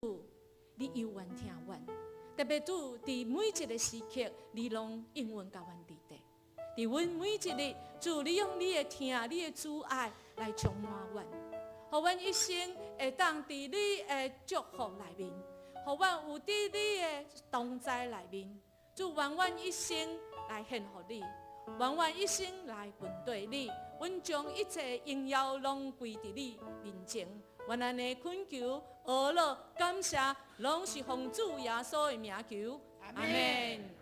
你猶原疼阮，特別主佇每一個時刻，你攏永遠佮阮佇底。佇阮每一日，主你用你的疼、你的慈愛來充滿阮，予阮一生會當佇你的祝福內面，予阮有佇你的同在內面。主願阮一生來獻予你，願阮一生來跟隨你，阮將一切榮耀攏歸佇你面前。阮按呢懇求、阿樂、感謝，攏是奉主耶穌的名求。阿門。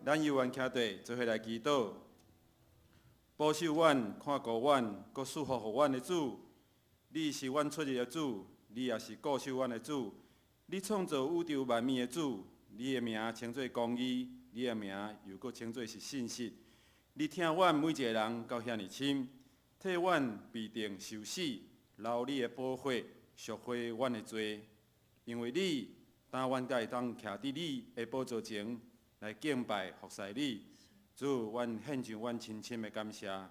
咱猶原徛地，做伙來祈禱，保守阮、看顧阮、閣賜福予阮的主，你是阮出入的主，你也是顧守阮的主，你創造宇宙萬物的主，你的名稱做公義，你的名又閣稱做是信實。你疼阮每一個人到遐爾深，替阮被釘受死，流你的寶血，贖回阮的罪。因為你，當阮才會當徛佇你的寶座前來敬拜服侍你。主，阮獻上阮深深的感謝。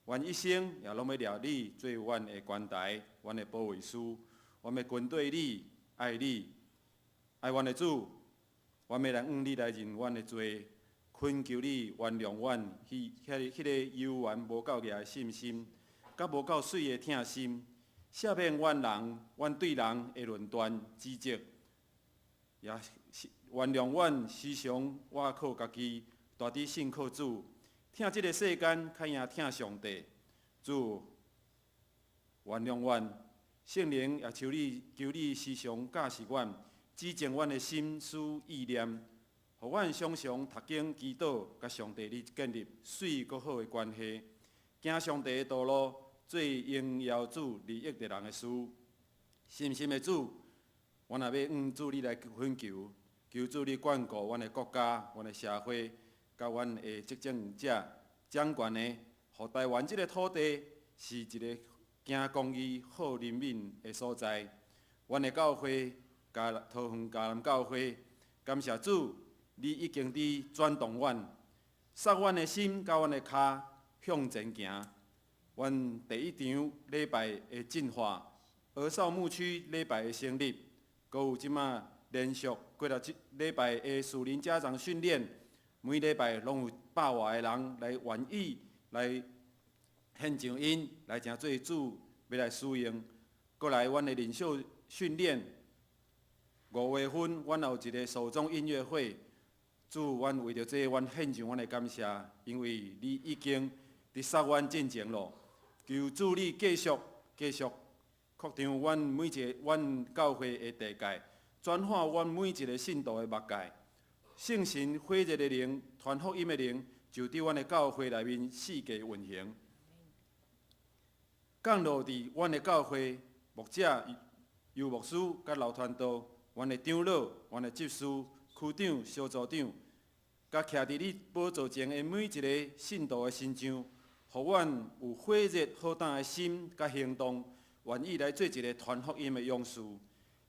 阮一生也攏欲掠你做阮的關台，阮的保衛師。阮欲跟隨你，愛你，愛阮的主。阮欲來向你來認阮的罪，懇求你原諒阮，彼彼彼個猶原無夠額的信心，佮無夠媠的疼心，赦免阮人，阮對人的論斷指責，也原諒阮時常倚靠家己，大佇信靠主，疼這个世間較贏疼上帝。主原諒阮，聖靈也求你，求你時常教示阮，指正阮的心思意念，予阮常常讀經祈禱，佮上帝你建立媠閣好的關係，行上帝的道路，做榮耀主利益的人的事。深深的主，阮若欲向主你來懇求，求主你眷顧阮的國家、阮的社會，佮阮的執政者、掌權的，予台灣這个土地是一个行公義、好人民的所在。阮的教會，嘉桃園嘉南教會，感謝主，你已經佇轉動阮，煞阮的心，佮阮的跤向前行。阮第一場禮拜的進化，兒少牧區禮拜的成立，閣有這馬連續幾若禮拜的屬靈家長訓練，每禮拜攏有百外个人來願意來獻上𪜶來成做主欲來使用。閣來阮的領袖訓練，5月份阮也有一个首宗音樂會。主，阮為著這個，阮獻上阮的感謝，因為你已經佇煞阮進前咯。求主你繼續繼續擴張阮每一个阮教會的地界，轉化阮每一个信徒的目界。聖神火熱的靈、傳福音的靈，就佇阮的教會內面四界運行，降落佇阮的教會牧者、游牧師佮老傳道，阮的長老、阮的執事、區長、小組長，佮徛佇你寶座前的每一个信徒的身上，予阮有火熱浩膽的心佮行動，願意來做一个傳福音的勇士。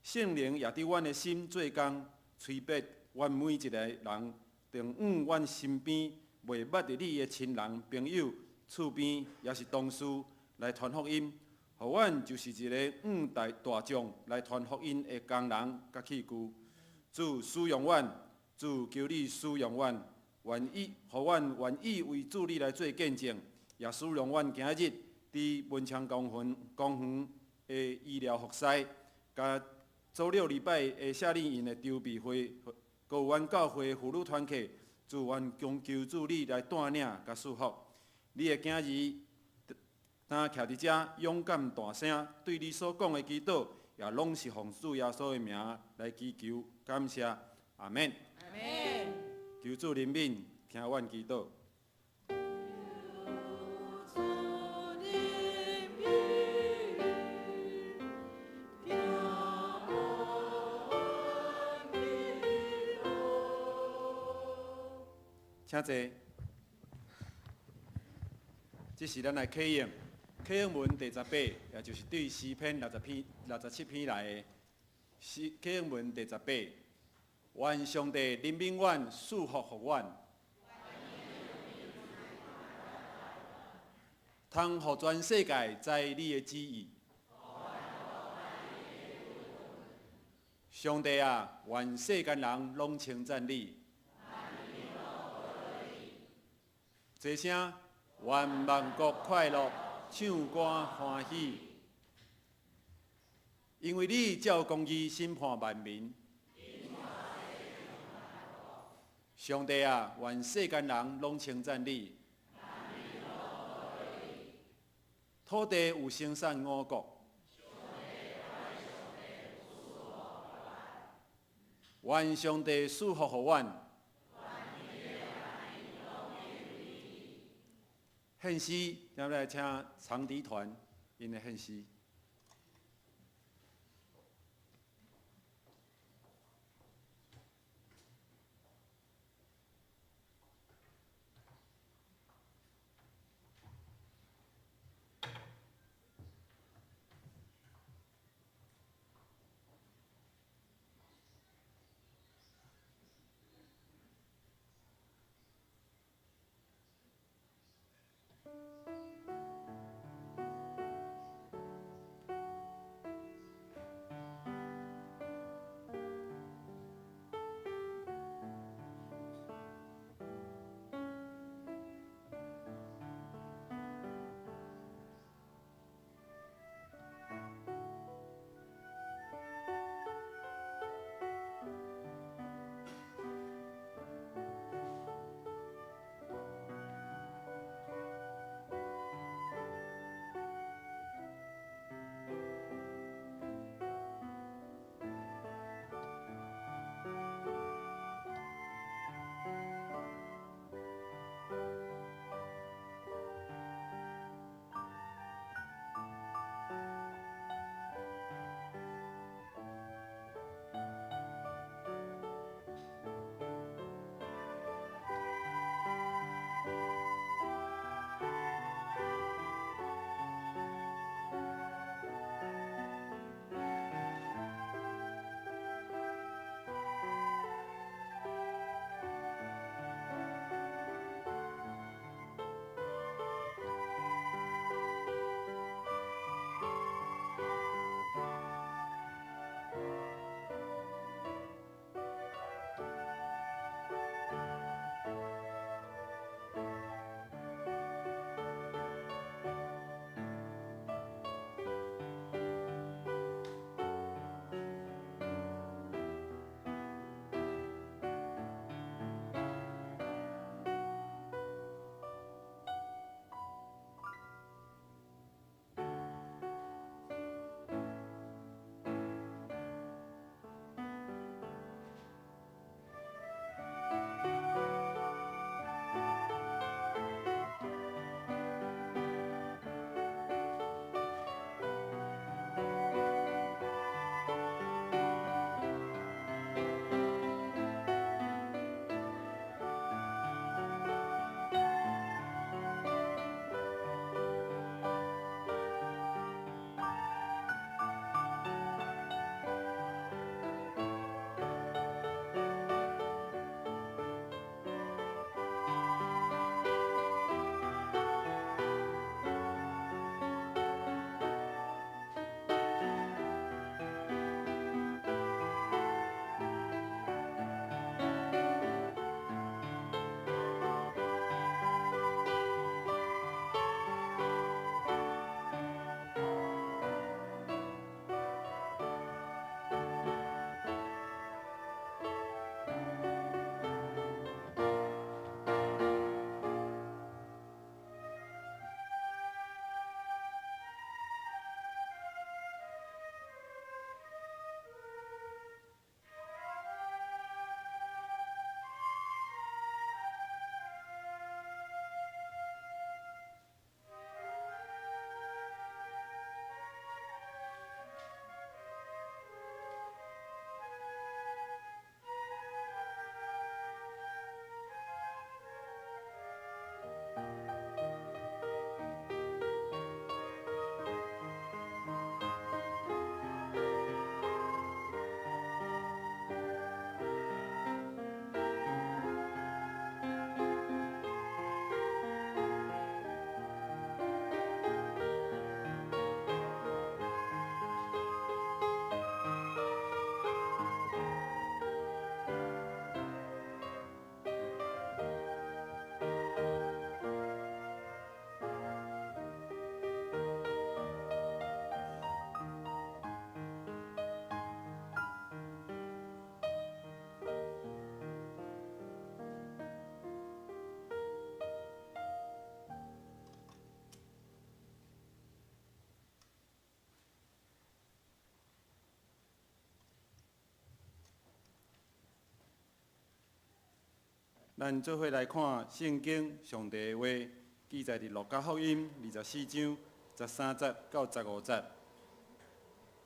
聖靈也佇阮的心做工，催逼阮每一个人，轉往阮身邊袂捌著你的親人、朋友、厝邊，抑是同事來傳福音，予阮就是一个向大大眾來傳福音的工人佮器具。主使用阮，主求你使用阮，願意予阮願意為主你來做見證，也使用阮今日佇文昌公園公園的醫療服侍，佮早兩禮拜的夏令營的籌備會，閣有阮教會婦女團契，主阮恭求主你來帶領佮祝福。你的囝兒，當徛佇遮勇敢大聲對你所講的祈禱，也攏是奉主耶穌的名來祈求，感謝，阿們。阿們。求主憐憫，聽阮祈禱。求主憐憫，聽阮祈禱。請坐。這是咱來啟應，啟應文第十八，也就是對詩篇六十篇、67篇來的詩啟應文第十八。願上帝憐憫阮，賜福予阮，通予全世界知你的旨意。上帝啊，願世間人攏稱讚你。齊聲，願萬國快樂，唱歌歡喜，因為你照公義審判萬民。上帝啊，願世間人攏稱讚你。土地有生產五穀。願上帝賜福予阮。獻詩，咱來請長笛團𪜶的獻詩。咱做伙來看聖經上帝的話，記載佇路加福音24章13節到15節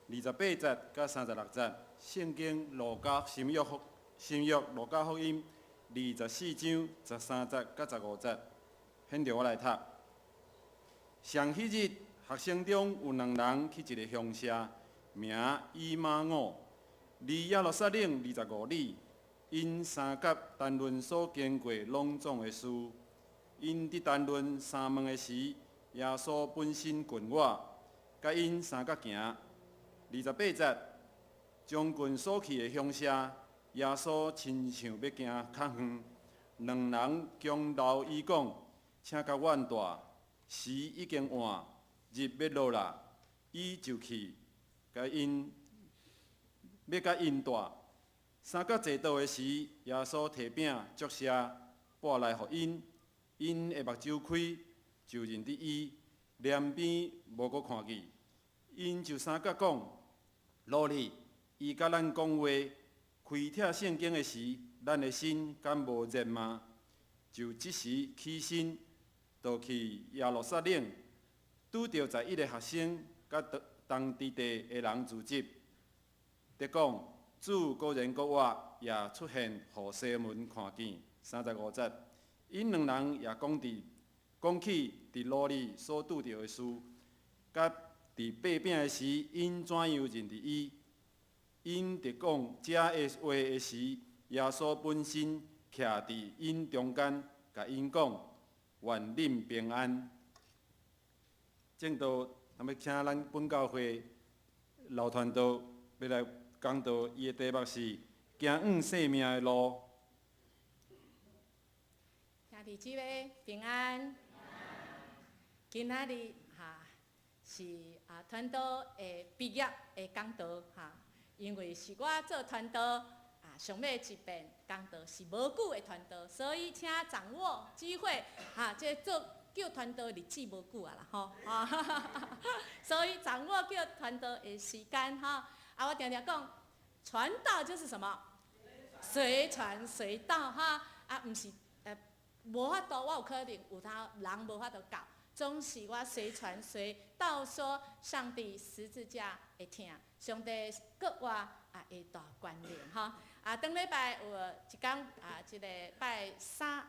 ，28節到36節。聖經路加新約福新約路加福音24章13節到15節，現在我來讀。上彼日，學生中有兩人去一个鄉社，名以馬忤，離耶路撒冷25里。𪜶三佮談論所經過攏總的事。𪜶佇談論相問的時，耶穌本身近倚，佮𪜶相佮行。28節，將近所去的鄉社，耶穌親像欲行較遠，兩人強留伊講：請佮阮蹛，時已經晚，日欲落啦。伊就去，共𪜶欲佮𪜶蹛。相佮坐桌的時，耶穌提餅祝謝，擘來予𪜶，𪜶的目睭開，就認得伊，臉邊無閣看見。𪜶就相佮講：努力，伊佮咱講話，開拆聖經的時，咱的心敢無熱嗎？就這時起身，倒去耶路撒冷，拄著11個學生佮同佇地的人聚集，伫講主果然閣活，也出現予西門看見。35節，𪜶兩人也講起佇路裡所拄著的事，佮佇擘餅的時，𪜶怎樣認得伊。𪜶佇講這的話的時，耶穌本身徛佇𪜶中間，共𪜶講：願恁平安。正道，咱欲請咱本教會老傳道欲來講道，伊的題目是行往生命的路。兄弟姊妹平安。今仔日哈是啊傳道的畢業的講道哈，因為是我做傳道啊，上尾一遍講道是無久的傳道，所以請掌握機會哈，這做叫傳道日子無久啊啦吼，所以掌握叫傳道的時間哈。啊，我定定講，傳道就是什麼？隨傳隨到哈，啊，毋是無法度，我有可能有當人無法度到，總是我隨傳隨到說上帝十字架的疼，上帝閣活啊的大權能哈。啊，頂禮拜有一工啊，這个拜三，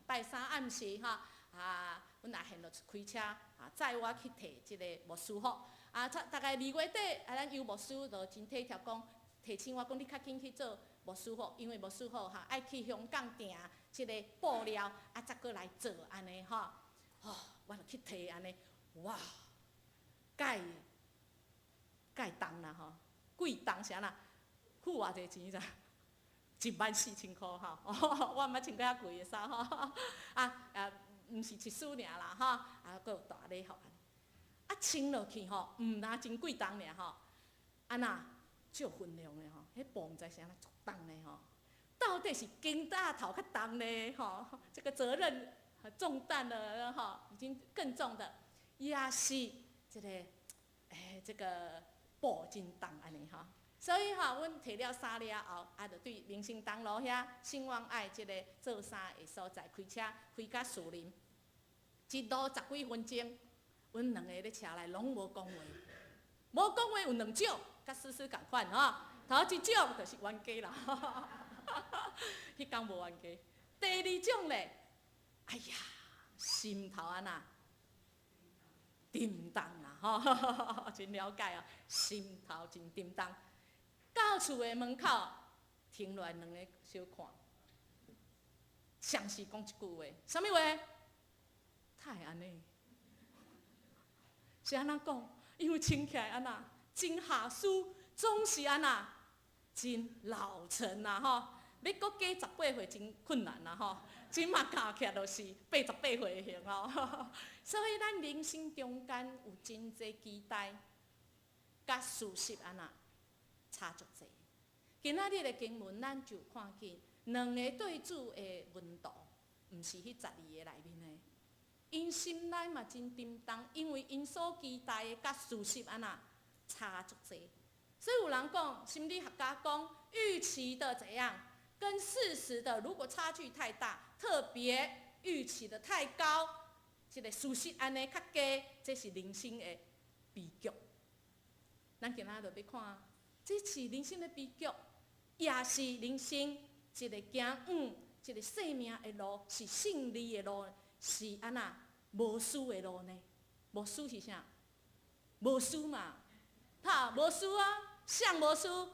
拜三暗時哈，啊，阮阿賢就開車啊，載我去提這个牧師服。啊，大概2月底，啊，咱尤牧師就真體貼講，提醒我講，你較緊去做牧師服，因為牧師服哈愛去香港訂這个布料，啊，才閣來做按呢吼。哦，我就去提按呢，哇，蓋蓋重啦吼，貴重啥啦？付偌濟錢知？14,000箍吼，我毋捌穿過遐貴的衫吼。啊啊，毋是一束爾啦吼，啊，閣有大禮盒按呢。啊，穿落去吼，毋但真貴重爾吼，啊若足分量的吼，彼布毋知啥足重的吼，到底是肩胛頭較重呢？吼，這個責任重擔了吼，已經更重的，也是這个，欸，這個布真重按呢吼。所以吼，阮提了衫了後，啊，就對民生東路遐新旺愛這個做衫的所在，開車開甲樹林，一路十幾分鐘，阮兩個咧車內攏無講話，無講話有兩種，佮思思仝款吼。頭一種就是冤家啦，彼工無冤家。第二種咧，哎呀，心頭按怎沉重啦，吼，真了解啊，心頭真沉重。到厝的門口停落來，兩個相看，相視講一句話，啥物話？哪會按呢？是按怎講？因為穿起來按怎，真下輸，總是按怎，真老成啊吼！欲閣加18歲真困難啊吼！這馬加起來就是88歲的型吼。所以咱人生中間有真濟期待，佮事實按怎差足濟。今仔日的經文，咱就看見兩个對主的門徒，毋是彼12個內面的，𪜶心內嘛真沉重，因為𪜶所期待的佮事實按怎差足濟。所以有人講，心理學家講，預期的怎樣，跟事實的如果差距太大，特別預期的太高，這个事實按呢較低，這是人生的悲劇。咱今仔就欲看，這是人生的悲劇，也是人生一个行向，一个生命的路，是勝利的路，是按怎無輸的路呢？無輸是啥？無輸嘛，哈，無輸啊，誰無輸？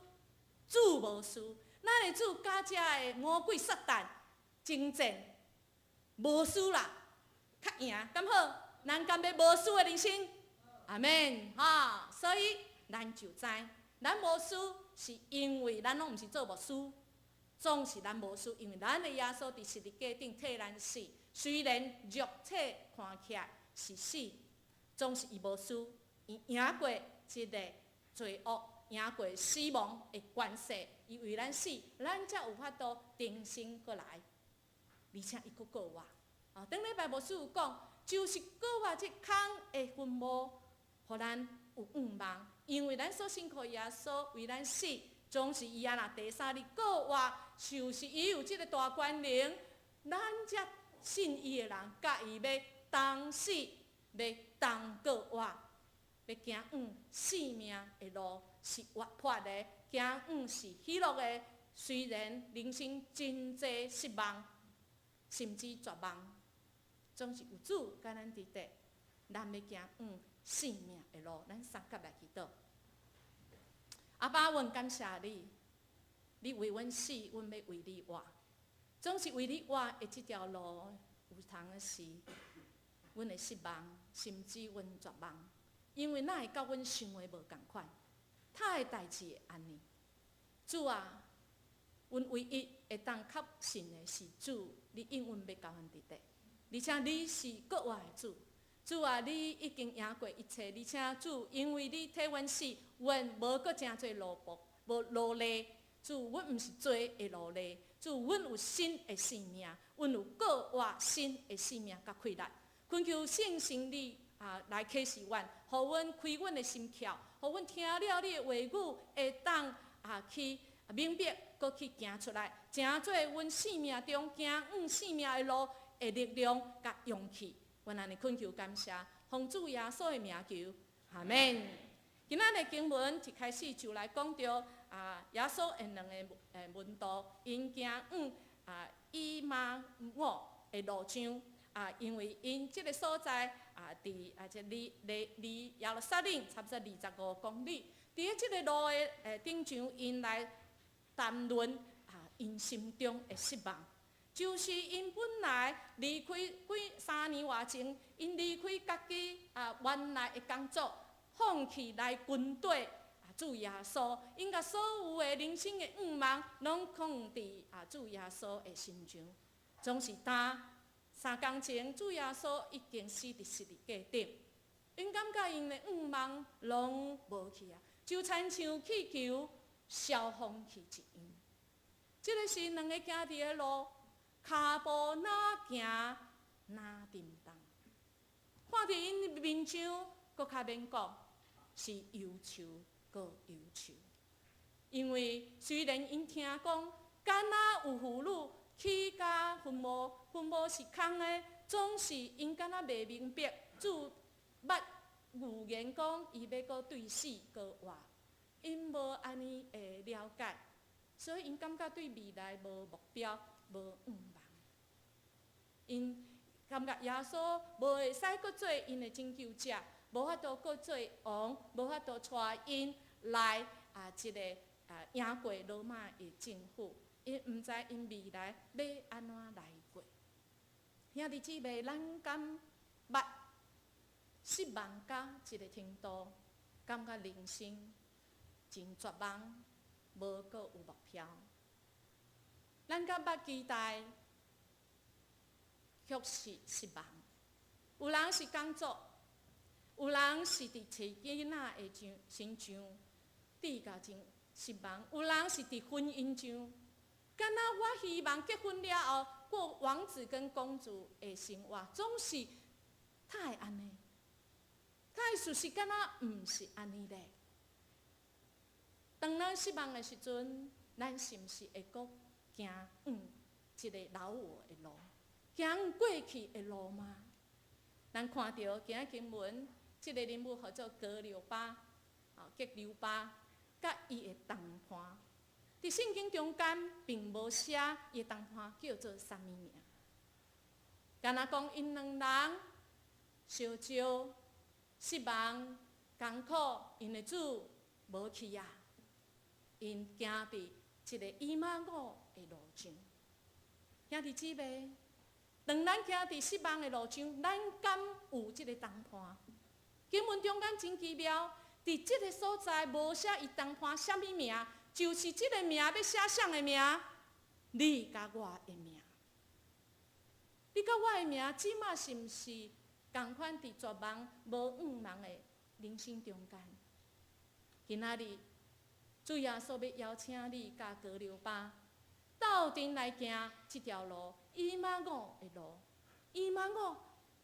主無輸。咱的主佮遮的魔鬼撒旦爭戰，無輸啦，較贏，敢好？咱敢欲無輸的人生？阿們，哈，所以咱就知，咱無輸是因為咱攏毋是做牧師，總是咱無輸，因為咱的耶穌佇十字架頂替咱死，雖然肉體看起來是死，總是伊無輸，伊贏過這个罪惡，贏過死亡的權勢，伊為咱死，咱才有法度重生過來，而且伊閣過活。啊，頂禮拜牧師有講，就是過活這空的墳墓，予咱有向望，因為咱所信靠耶穌為咱死，總是伊啊若第三日過活，就是伊有這个大權能，咱這信伊的人，佮伊欲同死，欲同過活，欲行向生命的路是活潑的，行向是喜樂的。雖然人生真濟失望，甚至絕望，總是有主佮咱佇佇，咱欲行向生命的路，咱相佮來祈禱。阿爸，阮感謝你，你為阮死，阮欲為你活。總是為你活的這條路，有當時，阮會失望，甚至阮絕望，因為哪會佮阮想的無仝款，他的代誌會按呢？主啊，阮唯一會當確信的是主，你永遠欲佮阮佇佇，而且你是過活的主。主啊，你已經贏過一切，而且主，因為你替阮死，阮無閣成做奴僕，無奴隸。主，阮毋是罪的奴隸。主，阮有新的生命，阮有過活新的生命佮氣力。懇求聖神你啊來啟示阮，予阮開阮的心竅，予阮聽了你的話語，會當啊去明白，閣去行出來，成做阮生命中行向生命的路的力量佮勇氣。阮按呢懇求感謝，奉主耶穌的名求，阿們。今仔日經文一開始就來講著啊，耶穌的兩个門徒，𪜶行向啊以馬忤的路上啊，因為𪜶這个所在啊，佇啊這離耶路撒冷差不多25公里，佇咧這个路的頂上，𪜶來談論啊，𪜶心中的失望。就是𪜶本來離開幾三年外前，𪜶離開家己啊原來的工作，放棄來跟綴啊主耶穌，𪜶共所有的人生的願望，攏放佇啊主耶穌的身上。總是當3工前，主耶穌已經死佇十字架頂，𪜶感覺𪜶的願望攏無去啊，就親像氣球消風去一樣。這个是兩个行佇的路。跤步若行若沉重，看佇𪜶面上，閣較免講是憂愁閣憂愁。因為雖然𪜶聽講，敢若有婦女去到墳墓，墳墓是空的，總是𪜶敢若袂明白，主捌預言講伊欲閣對死閣活，𪜶無按呢的了解，所以𪜶感覺對未來無目標。無向望，𪜶感覺耶穌無會使閣做𪜶的拯救者，無法度閣做王，無法度帶𪜶來啊，這个啊贏過羅馬的政府。𪜶毋知𪜶未來欲按怎來過。兄弟姊妹，咱敢捌失望到這个程度，感覺人生真絕望，無閣有目標。咱敢捌期待，卻是失望。有人是工作，有人是佇揣囡仔的上身上，得甲真失望；有人是佇婚姻上，敢若我希望結婚了後過王子跟公主的生活，總是哪會按呢？哪會事實敢若毋是按呢咧？當咱失望的時陣，咱是毋是會閣行往這个老我的路，行往過去的路嗎？咱看著今仔經文，這个人物號做革流巴，啊，革流巴，佮伊的同伴。佇聖經中間並無寫伊的同伴叫做啥物名，敢若講𪜶兩人相招失望艱苦，𪜶的主無去啊，𪜶行佇一个以馬忤的路上。兄弟姊妹，當咱行佇失望的路上，咱敢有這个同伴？經文中間真奇妙，佇這個所在無寫伊同伴啥物名，就是這个名欲寫誰的名？你佮我的名。你佮我的名，這馬是毋是仝款佇絕望無向望的人生中間？今仔日主耶穌欲邀請你佮革流巴鬥陣來行這條路，以馬忤的路。以馬忤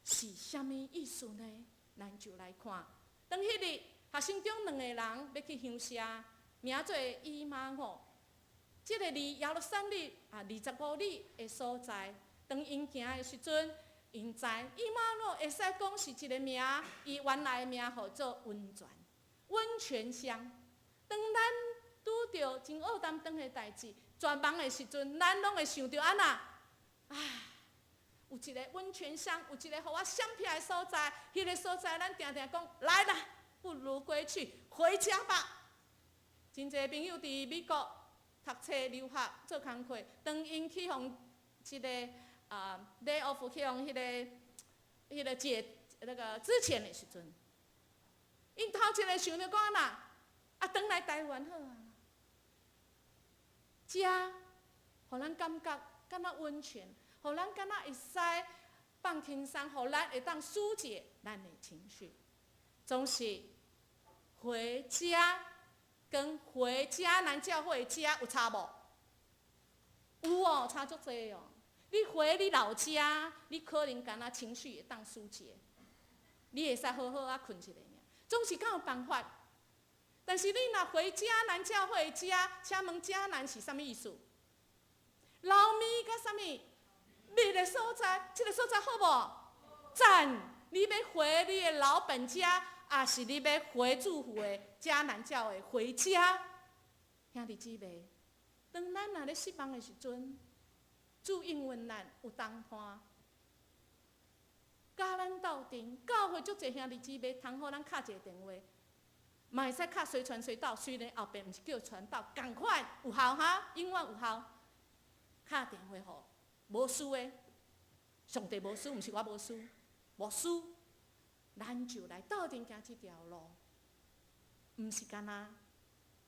是啥物意思呢？咱就來看，當彼日學生中兩個人欲去鄉社，名做以馬忤，這個離耶路撒冷啊25里的所在。當𪜶行的時陣，𪜶知以馬忤會使講是一個名，伊原來的名號做溫泉，溫泉鄉。當咱拄著真僫擔當的代誌，絕望的時陣，咱攏會想著按怎？啊，有一个溫泉鄉，有一個予我閃避的所在，彼個所在咱定定講來啦，不如歸去，回家吧。真濟朋友佇美國讀冊留學做工課，當𪜶去予這个啊 lay off 去予彼個解那個資遣的時陣，𪜶頭一个想著講按怎？啊，轉來台灣好啊，遮予咱感覺敢若溫泉，予咱敢若會使放輕鬆，予咱會當紓解咱的情緒。總是回家跟回迦南教會家有差無？有哦，差足濟哦。你回你老家，你可能敢若情緒會當紓解，你會使好好仔睏一下爾。總是敢有辦法。但是你若回迦南教會家，請問迦南是啥物意思？老物佮啥物蜜的所在，這个所在好無？讚！你欲回你的老本家，抑是你欲回祝福的迦南教會回家？兄弟姊妹，當咱若咧失望的時陣，主應允咱有同伴，佮咱鬥陣，教會足濟兄弟姊妹，通予咱敲一个電話，嘛會使敲隨傳隨到。雖然後壁毋是叫傳道，仝款有效哈，永遠有效。敲電話予牧師的，上帝牧師，毋是我牧師，牧師，咱就來鬥陣行這條路，毋是干焦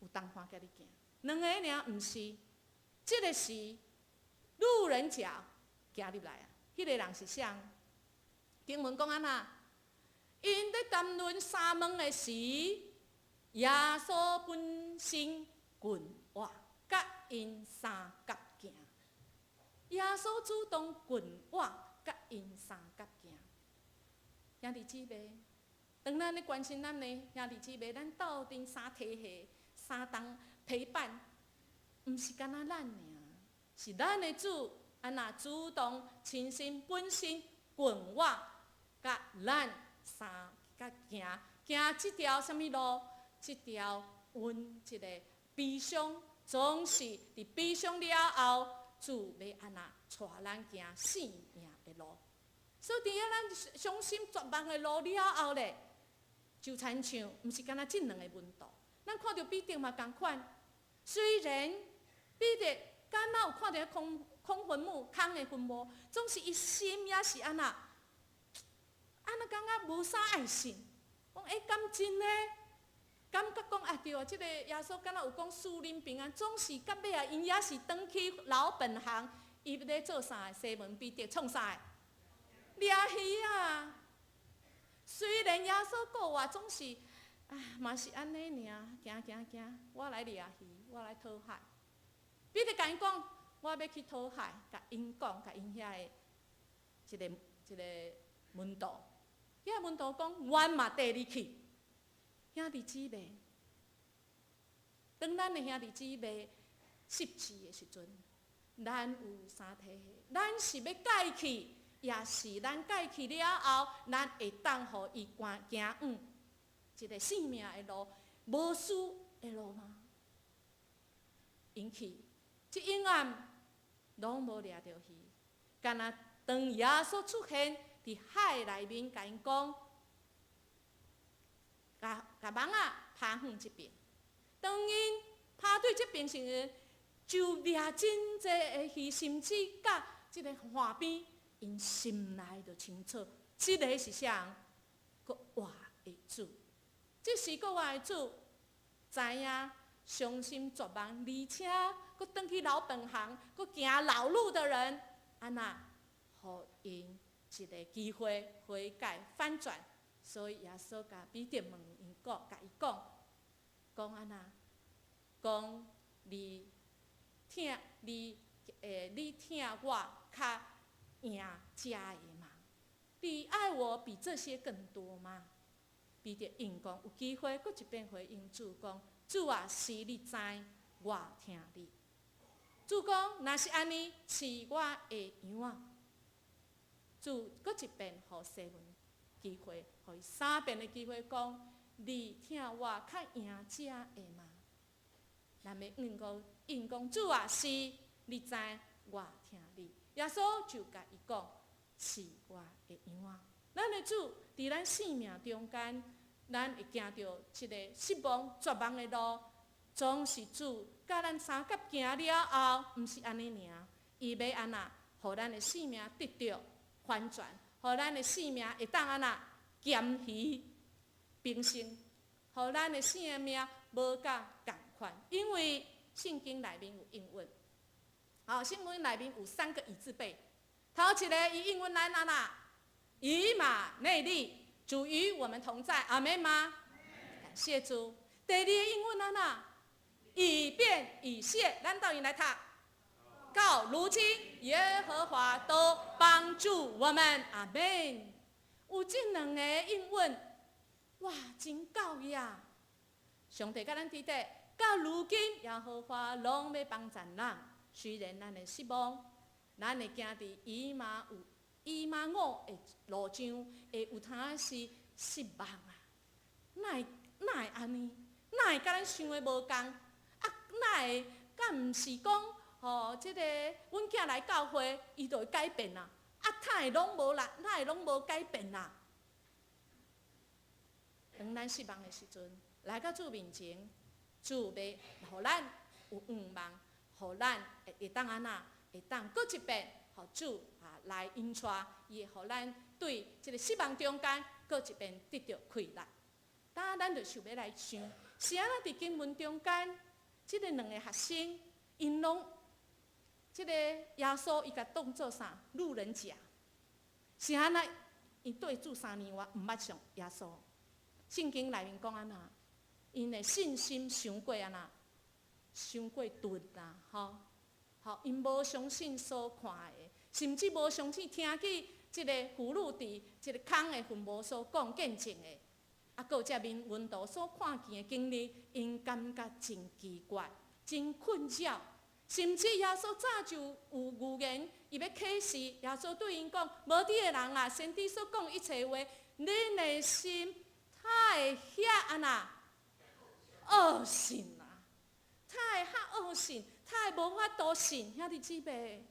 有同伴佮你行，兩个爾，毋是，這个是路人甲行入來啊，彼个人是誰？經文講按怎？𪜶咧談論三問的時，耶穌本身近倚，佮𪜶相佮行。耶穌主動近倚，佮𪜶相佮行。兄弟姊妹，當咱咧關心咱的兄弟姊妹，咱鬥陣相提携、相同陪伴，毋是干焦咱爾，是咱的主按怎主動親身本身近倚，佮咱相佮行，行這條啥物路？這條阮這個悲傷，總是佇悲傷了後，主欲按怎帶咱行生命的路。所以，佇遐咱傷心絕望的路了後咧，就親像毋是干焦這兩个門徒。咱看著彼得嘛仝款，雖然彼得敢若有看著空空墳墓、空的墳墓，總是伊心也是按怎，按怎感覺無啥愛信，講欸，敢真的？感覺講啊對啊，這个耶穌敢若有講賜恁平安，總是到尾啊，𪜶也是轉去老本行，伊咧做啥？西門彼得創啥？掠魚啊！雖然耶穌復活，總是啊，嘛是按呢爾，行行行，我來掠魚，我來討海。彼得共𪜶講，我欲去討海，共𪜶講，共𪜶遐的一个一个門徒，遐個門徒講，阮嘛綴你去。兄弟姊妹，當咱的兄弟姊妹失志的時陣，咱有三體系，咱是欲改去，抑是咱改去了後，咱會當予伊行行往一个生命的路，無事的路嗎？𪜶去，這永遠攏無掠著魚。敢若當耶穌出現佇海內面，共𪜶講，共共網仔拋遠這爿。當𪜶拋對這爿時，就掠真濟的魚，甚至佮這个岸邊，𪜶心內就清楚，這个是啥？閣活的主，這是閣活的主，知影傷心絕望，而且閣轉去老本行，閣行老路的人，按怎，予𪜶一个機會悔改反轉。所以耶穌共彼得問𪜶講，共伊講，講按怎？講你疼你，你疼我較贏這个嗎？你愛我比這些更多嗎？彼得應講有機會，閣一遍回應主講：主啊，是你知，我疼你。主講，若是按呢，飼我的羊仔。主閣一遍予西門機會，予伊三遍的機會講：你疼我較贏這个嗎？咱欲應講，應講主啊，是你知，我疼你。耶穌就共伊講：飼我的羊仔。咱的主佇咱生命中間，咱會行著這个失望、絕望的路，總是主佮咱相佮行了後，毋是按呢爾，伊欲按怎，予咱的生命得著翻轉，予咱的生命會當按怎鹹魚平生，予咱的生命無佮仝款。因為聖經內面有應允，好，聖經內面有三個以字輩，頭一个伊應允咱按怎？以馬內利，主與我們同在，阿們嗎？感謝主。第二個應允按怎？以便以謝，咱鬥陣來讀。到如今，耶和華都幫助我們，阿們。有這兩个應允，哇，真夠呀！上帝佮咱佇咧，到如今，耶和華攏欲幫贊咱。雖然咱會失望，咱會行佇以馬忤的路上，會有當時失望啊！哪會哪會按呢？哪會佮咱想的無仝？啊，哪會？敢毋是講，吼，這个阮囝來教會，伊就會改變啊？啊，哪會攏無啦？哪會攏無改變啊？當咱失望的時陣，來到主面前，主欲予咱有向望，予咱會會當按怎？會當閣一遍，予主啊來引帶，伊會予咱對這个失望中間，閣一遍得著氣力。當咱就想欲來想，是按怎佇經文中間，這个兩个學生，𪜶攏這个耶穌伊共當做啥？路人甲。是按怎？𪜶對主3年外毋捌上耶穌。聖經內面講按怎？𪜶的信心傷過按怎？傷過鈍啦，吼！吼，𪜶無相信所看的，甚至無相信聽見這个婦女佇這个空的墳墓所講見證的，啊，閣有這面門徒所看見的經歷，𪜶感覺真奇怪，真困擾，甚至耶穌早就有預言，伊欲啟示，耶穌對𪜶講：無知的人啊，先知所講一切話，恁的心哪會遐按怎惡性啊？哪會遐惡性？哪會無法度信，兄弟姊妹？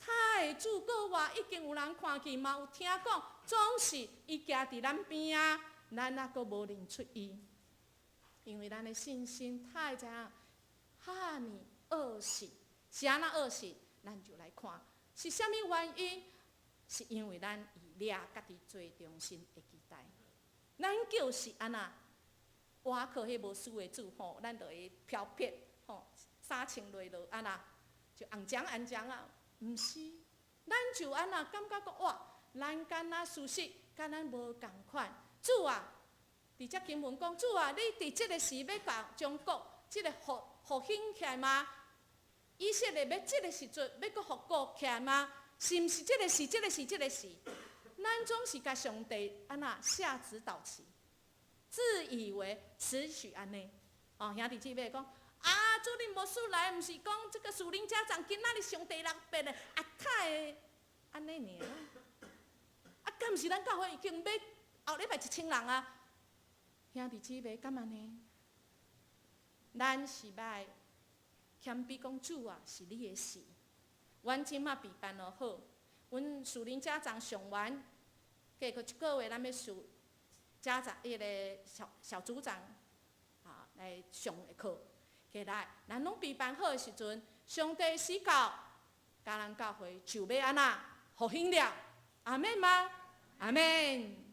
哪會主閣活已經有人看見嘛？有聽講，總是伊行佇咱邊仔，咱猶閣無認出伊，因為咱的信心哪會知影遐爾惡性，是按怎惡性？咱就來看是啥物原因？是因為咱以掠家己做中心的期待，咱就是按怎？倚靠彼無事的主吼，咱就會飄撇吼，衫穿落落按怎？就紅漿紅漿啊！毋是，咱就按怎感覺講哇，咱敢若事實，佮咱無仝款。主啊，佇這經文講，主啊，你佇這个時欲共將國這个復復興起來嗎？以色列欲這个時陣欲閣復國起來嗎？是毋是這个時？這个時？這个時？咱總是共上帝按怎下指導棋，自以為持續按呢？哦，兄弟姊妹講，啊，主任牧師來，毋是講這個屬靈家長今仔日上第六遍的，啊，太會按呢爾。啊，敢毋是咱教會已經欲後禮拜1000人啊？兄弟姊妹，敢按呢？咱是愛謙卑講主啊，是你的事。阮這馬備辦了好，阮屬靈家長上完，過閣一個月，咱欲請家長彼個小小組長啊來上的課。過來，咱攏備辦好的時陣，上帝時到，迦南教會就欲按怎復興了。阿們嗎？阿們。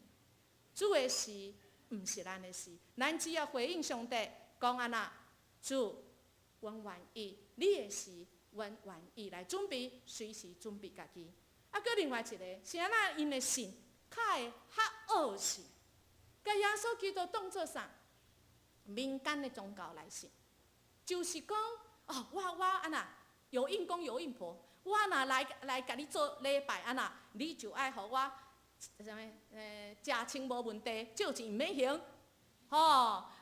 主的事毋是咱的事，咱只要回應上帝，講按怎，主，阮願意，你的事，阮願意來準備，隨時準備家己。啊，閣另外一個，是按怎𪜶的信較會較惡性，共耶穌基督當做啥？民間的宗教來信，就是講，哦，我按怎有應公有應婆，我若來共你做禮拜按怎，你就愛予我啥物？食穿無問題，借錢毋免還，吼！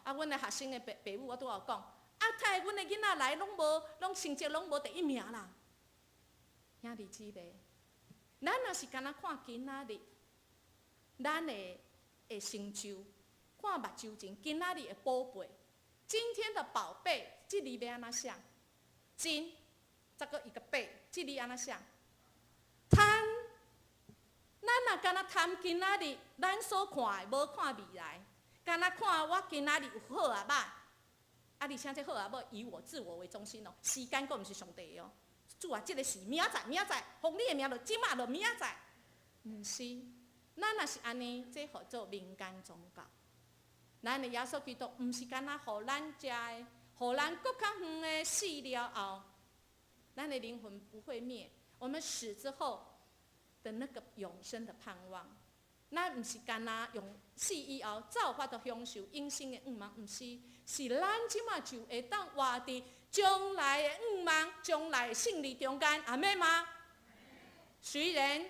啊，阮的學生的爸爸母我拄仔有講，啊，太阮的囡仔來攏無，攏成績攏無第一名啦。兄弟姊妹，咱若是干焦看今仔日，咱的成就，看目睭前今仔日的寶貝，今天的寶貝，這字欲按怎寫？金，再閣一個貝，這字按怎寫？貪，咱若干焦貪今仔日，咱所看的無看未來，干焦看我今仔日有好抑歹，啊，而且這好抑歹，以我自我為中心哦，時間閣毋是上帝的哦。主啊，這個是明仔載，明仔載，奉你的名就這馬就明仔載，毋是，咱若是按呢，這號做民間宗教。咱的耶穌基督毋是干焦予咱食的，予咱閣較遠的死了後，咱的靈魂不會滅。我們死之後的那個永生的盼望，咱毋是干焦用死以後才有法度享受永生的願望，毋是，是咱這馬就會當活佇將來的願望、將來的勝利中間，阿們嗎？雖然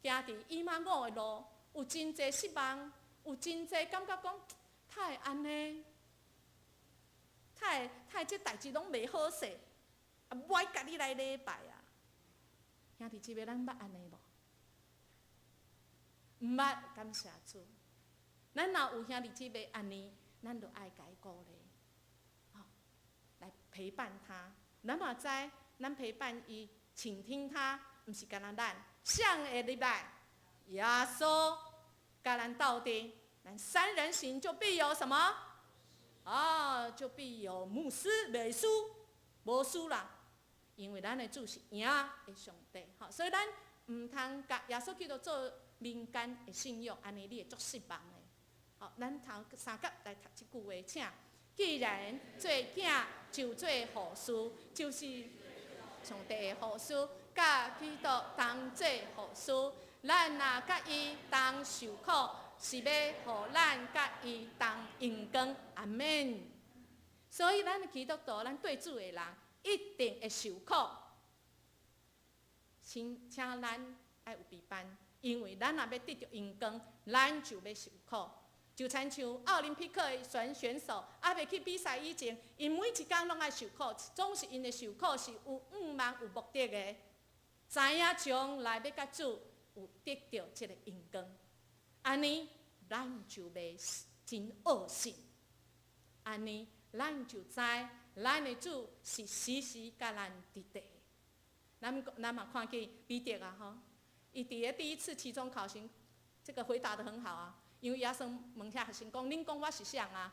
行佇以馬忤的路，有真濟失望，有真濟感覺講，哪會按呢？哪會哪會這代誌攏袂好勢，啊，無愛共你來禮拜啊！兄弟姊妹，咱捌按呢無？毋捌，感謝主。咱若有兄弟姊妹按呢，咱就愛共伊鼓勵，吼，來陪伴他。咱嘛知，咱陪伴伊，傾聽他，毋是干焦咱，誰會入來？耶穌共咱鬥陣，咱三人行就必有什麼？啊，就必有牧師，袂輸，無輸啦。因為咱的主是贏的上帝，吼，所以咱毋通共耶穌基督做民間的信仰，按呢你會足失望的。好，咱頭三甲來讀這句話，請。既然做囝就做後嗣，就是上帝的後嗣，佮基督同做後嗣。咱若佮伊同受苦，是欲予咱佮伊同榮光。阿們。所以咱基督徒，咱對主的人，一定會受苦。請請咱愛有備辦，因為咱若欲得著榮光，咱就欲受苦。就親像奧林匹克的選手，猶未去比賽以前，𪜶每一工攏愛受苦，總是𪜶的受苦是有願望、有目的的，知影將來欲佮主有得著這個榮光，按呢，咱就袂真惡心。按呢，咱就知咱的主是時時佮咱佇佇。咱嘛看見彼得啊，吼，伊佇個第一次期中考試，這個回答得很好啊。因為耶穌問遐學生講：恁講我是誰啊？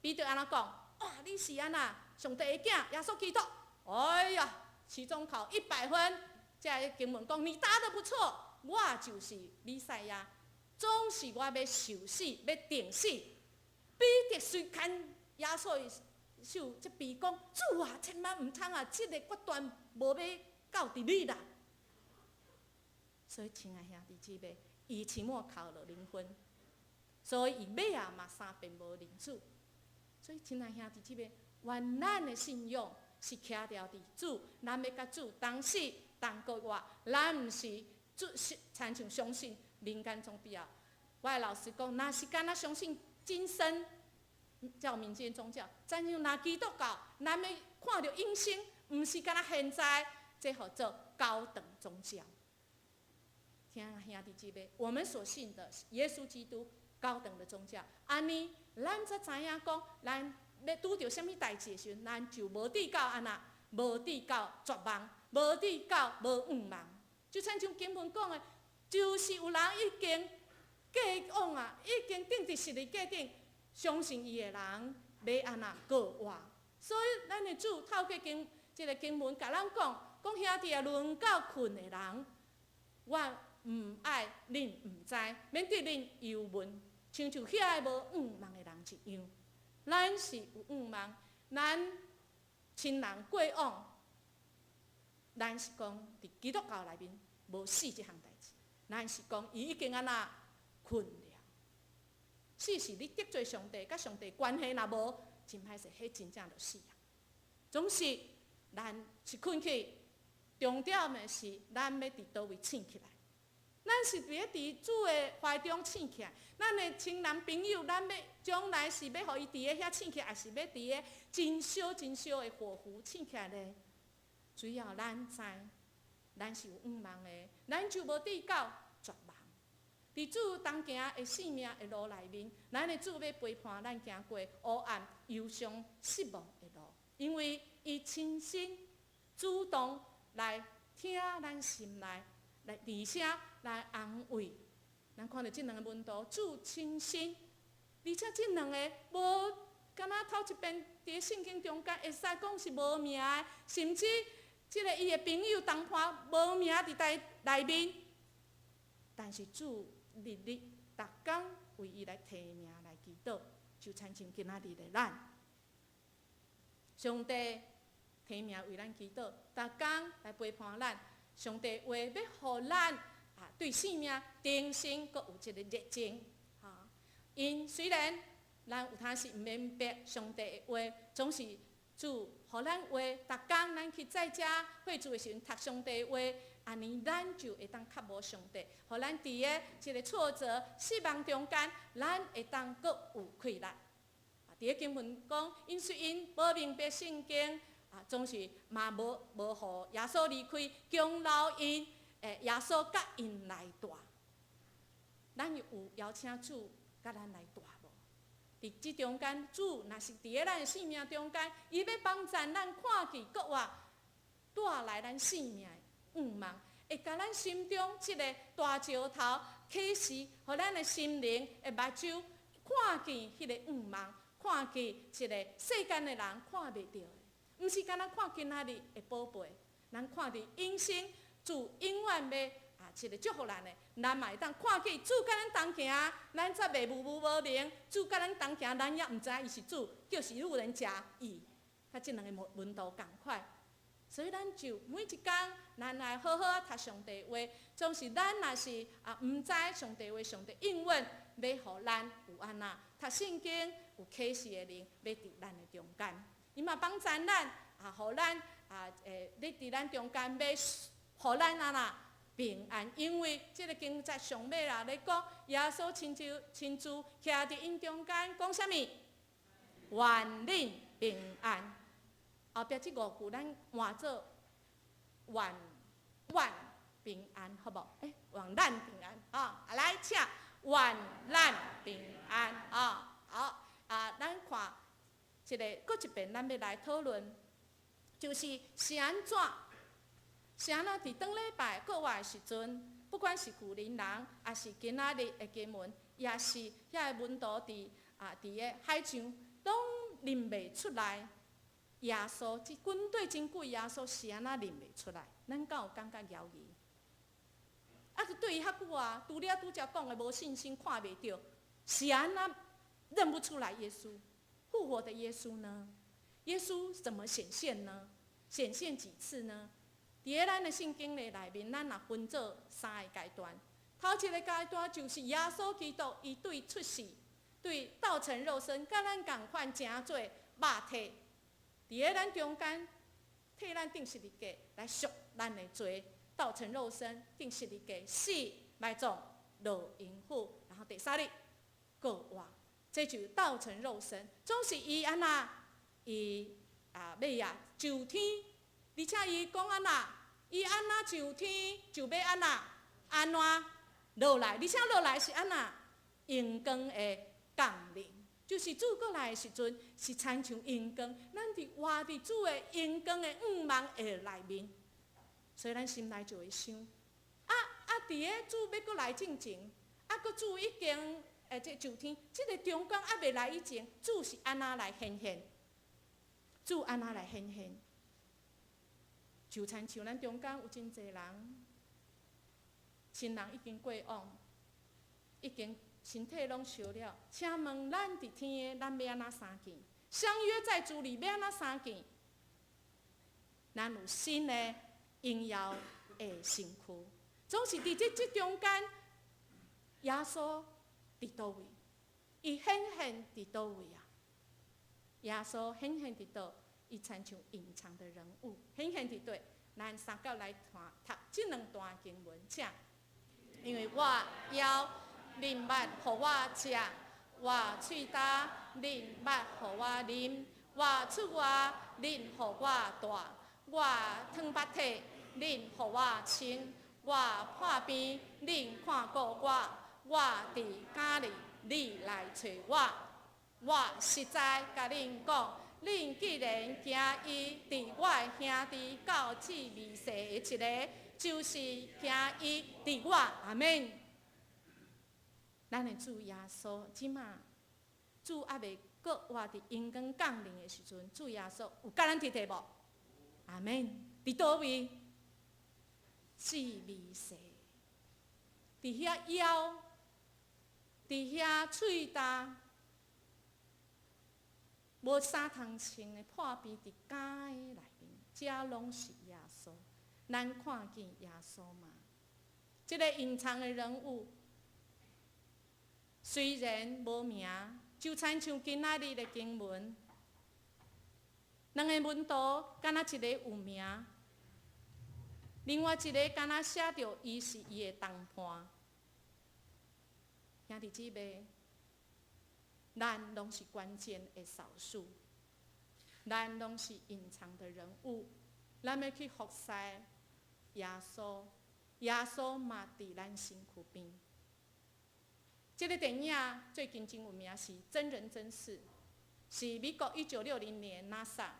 彼得按怎講？哇，你是按怎？上帝的囝，耶穌基督。哎呀，期中考100分，這個經文講你答得不錯，我就是彌賽亞，總是我欲受死，欲釘死。彼得隨牽耶穌的手這邊講：主啊，千萬毋通啊！這個決斷無欲到佇你啦。所以，親愛兄弟姊妹，伊期末考了0分。所以伊尾仔嘛三遍無認主，所以親愛兄弟姊妹，願咱的信仰是徛牢佇主，咱欲佮主同死同過活，咱毋是主是親像相信民間宗教。我的老師講，若是干焦相信今生叫民間宗教，親像若基督教，咱欲看著永生，毋是干焦現在，這號做高等宗教。聽兄弟姊妹，我們所信的耶穌基督高等的宗教，按呢，咱才知影講，咱欲拄著啥物代誌的時陣，咱就無至到按怎，無至到絕望，無至到無向望。就親像經文講的，就是有人已經過往啊，已經釘佇十字架頂，相信伊的人欲按怎過活。所以咱的主透過經這个經文共咱講，講兄弟啊，論到睏的人，我毋愛恁毋知，免得恁憂悶，親像遐個無向望的人一樣。咱是有向望，咱親人過往，咱是講佇基督教內面無死這項代誌，咱是講伊已經按怎睏了。死是你得罪上帝，佮上帝關係若無，真歹勢，彼真正就死啊。總是咱是睏去，重點的是咱欲佇佗位醒起來。咱是佇咧佇主的懷中醒起來，咱的親人朋友，咱欲將來是欲予伊佇咧遐醒起來，抑是欲佇咧真燒真燒的火湖醒起來呢？只要咱知，咱是有向望的，咱就無至到絕望。佇主同行的生命的路內面，咱的主欲陪伴咱行過黑暗、憂傷、失望的路，因為伊親身主動來疼咱心內，來而且來安慰。咱看著這兩个門徒，主親身，而且這兩个無敢若頭一遍佇聖經中間會使講是無名的，甚至這个伊的朋友同伴無名佇佇內面，但是主日日逐工為伊來提名來祈禱，就親像今仔日的咱，上帝提名為咱祈禱，逐工來陪伴咱。上帝話欲予咱啊，對生命重新閣有一个熱情。吼，𪜶雖然咱有當時毋明白上帝的話，總是主予咱話，逐工咱去載遮會主的時陣讀上帝的話，按呢咱就會當較無上帝，予咱佇个一个挫折、失望中間，咱會當閣有氣力。啊，佇个經文講，𪜶雖然無明白聖經，啊，總是嘛無無予耶穌離開，強留𪜶，耶穌佮𪜶來蹛。咱有邀請主佮咱來蹛無？佇這中間，主若是佇咧咱的生命中間，伊欲幫助咱看見閣活帶來咱生命的向望，會共咱心中這个大石頭啟示，予咱的心靈的目睭看見彼个向望，看見一个世間的人看袂著的，毋是干焦看今仔日的寶貝，咱看佇永生，主永遠欲啊，這个祝福咱的，咱嘛會當看見主佮咱同行，咱才袂模糊無明。主佮咱同行，咱也毋知伊是主，就是路人甲乙，佮這兩个門徒仝款。所以咱就每一工，咱來好好讀上帝話。總是咱若是啊，毋知上帝話，上帝應允欲予咱有按怎讀聖經，有啟示的靈，欲佇咱的中間。伊嘛幫助咱啊，予咱啊，咧佇咱中間欲予咱按怎平安，因為這个經節上尾啦咧講，耶穌親自親自徛佇𪜶中間，講啥物？願恁平安。後壁這五句咱換做願阮平安，好無？欸，願咱平安，啊，來，請願咱平安，啊，好，啊，咱看這个閣一遍，咱欲來討論，就是是按怎？是按怎佇頂禮拜過活的時陣，不管是舊年人，抑是今仔日的經文，抑是遐个門徒佇啊佇个海上，攏認袂出來。耶穌，這軍隊真久，耶穌是按怎認袂出來？咱敢有感覺猶疑？啊，對伊遐久啊，除了拄才講的無信心，看袂著，是按怎認不出來耶穌復活的耶穌呢？耶穌怎麼顯現呢？顯現幾次呢？佇咧咱的聖經的內面，咱若分做三个階段。頭一个階段就是耶穌基督，伊對出世，對道成肉身，佮咱仝款成做肉體。佇咧咱中間，替咱釘十字架來贖咱的罪，道成肉身，釘十字架死埋葬落陰府，然後第三日復活，這就道成肉身。總是伊按怎，伊啊尾仔上天，而且伊講按怎，伊按怎上天就欲按怎按怎落來，而且落來是按怎榮光的降臨，就是主閣來的時陣是親像榮光，咱佇活佇主的榮光的向望的內面，所以咱心內就會想，啊啊！佇咧主欲閣來進前，啊，閣主已經這上天，這个中間猶未來以前，主是按怎來顯現？主按怎來顯現？就親像咱中間有真濟人，親人已經過往，已經身體攏燒了。請問咱佇天的，咱欲按怎相見？相約在主裡，欲按怎相見？咱有新的榮耀的身軀，總是佇這中間，耶穌佇佗位？伊顯現佇佗位啊？耶穌顯現佇佗？伊親像隱藏的人物，顯現佇佗？咱三甲來看讀這兩段經文，請。因為我枵，恁捌予我食；我喙焦，恁捌予我啉；我出外，恁予我蹛；我褪縛體，恁予我穿；我破病，恁看顧我；我佇監裡，你來揣我。我實在共恁講，恁既然行伊佇我的兄弟較至微細的一个，就是行伊佇我。阿門。咱的主耶穌，這馬主猶未閣活佇榮光降臨的時陣，主耶穌有佮咱佇佗無？阿門。佇佗位？至微細，佇遐枵，佇遐喙焦，無衫通穿的破病佇監的內面，這攏是耶穌。咱看見耶穌嗎？這个隱藏的人物，雖然無名，就親像今仔日的經文，兩个門徒敢若一个有名，另外一个敢若寫著伊是伊的同伴。兄弟姊妹，咱攏是關鍵的少數，咱攏是隱藏的人物，咱欲去服侍耶穌，耶穌嘛佇咱身軀邊。這个電影最近真有名，是真人真事，是美國1960年 NASA